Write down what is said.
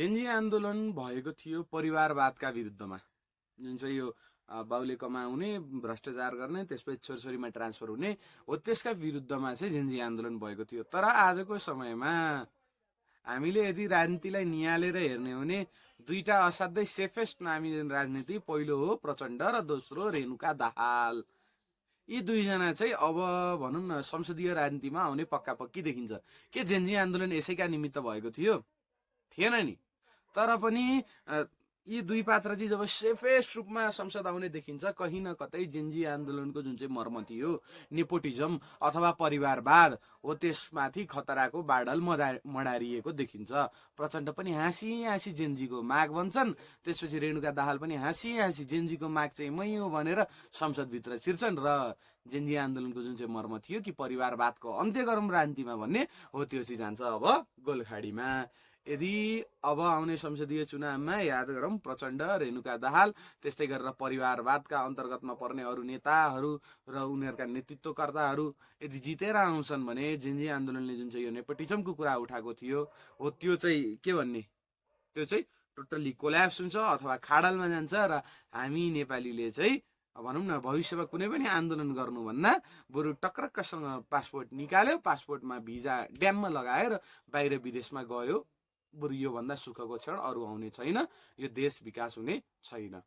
Gen Z आन्दोलन भएको थियो परिवारवादका विरुद्धमा, जुन चाहिँ यो बाउले कमाउने, भ्रष्टाचार गर्ने, त्यसपछि छोरछोरीमा ट्रान्सफर हुने हो, त्यसका विरुद्धमा चाहिँ जेन्जी आन्दोलन भएको थियो। तर आजको समयमा हामीले यदि राजनीतिलाई निहालेर हेर्ने हो भने दुईटा असाध्यै सेफेस्ट नामी राजनीति, पहिलो हो प्रचण्ड र दोस्रो रेणुका दाहाल। यी दुईजना चाहिँ अब भनौँ न संसदीय राजनीतिमा आउने पक्का पक्की देखिन्छ। के जेन्जी आन्दोलन यसैका निमित्त भएको थियो? थिएन नि। तर पनि यी दुई पात्र चाहिँ जब सेफेस्ट रूपमा संसद आउने देखिन्छ, कहीँ न कतै जेन्जी आन्दोलनको जुन चाहिँ मर्म थियो, नेपोटिजम अथवा परिवारवाद हो, त्यसमाथि खतराको बाडल मडारिएको देखिन्छ। प्रचण्ड पनि हाँसी हाँसी जेन्जीको माग भन्छन्, त्यसपछि रेणुका दाहाल पनि हाँसी हाँसी जेन्जीको माग चाहिँ मै हो भनेर संसदभित्र छिर्छन् र जेन्जी आन्दोलनको जुन चाहिँ मर्म थियो कि परिवारवादको अन्त्य गरौँ राजनीतिमा भन्ने हो, त्यो चाहिँ जान्छ अब गोलखाडीमा। यदि अब आउने संसदीय चुनावमा याद गरौँ प्रचण्ड, रेणुका दाहाल, त्यस्तै गरेर परिवारवादका अन्तर्गतमा पर्ने अरू नेताहरू र उनीहरूका नेतृत्वकर्ताहरू यदि जितेर आउँछन् भने जेन्जी आन्दोलनले जुन चाहिँ यो नेपोटिजमको कुरा उठाएको थियो हो, त्यो चाहिँ के भन्ने, त्यो चाहिँ टोटल्ली कोल्याप्स हुन्छ अथवा खाडलमा जान्छ। र हामी नेपालीले चाहिँ भनौँ न भविष्यमा कुनै पनि आन्दोलन गर्नुभन्दा बरु टक्रक्कसँग पासपोर्ट निकाल्यो, पासपोर्टमा भिजा ड्याममा लगाएर बाहिर विदेशमा गयो, बरु योभन्दा सुखको क्षण अरू आउने छैन। यो देश विकास हुने छैन।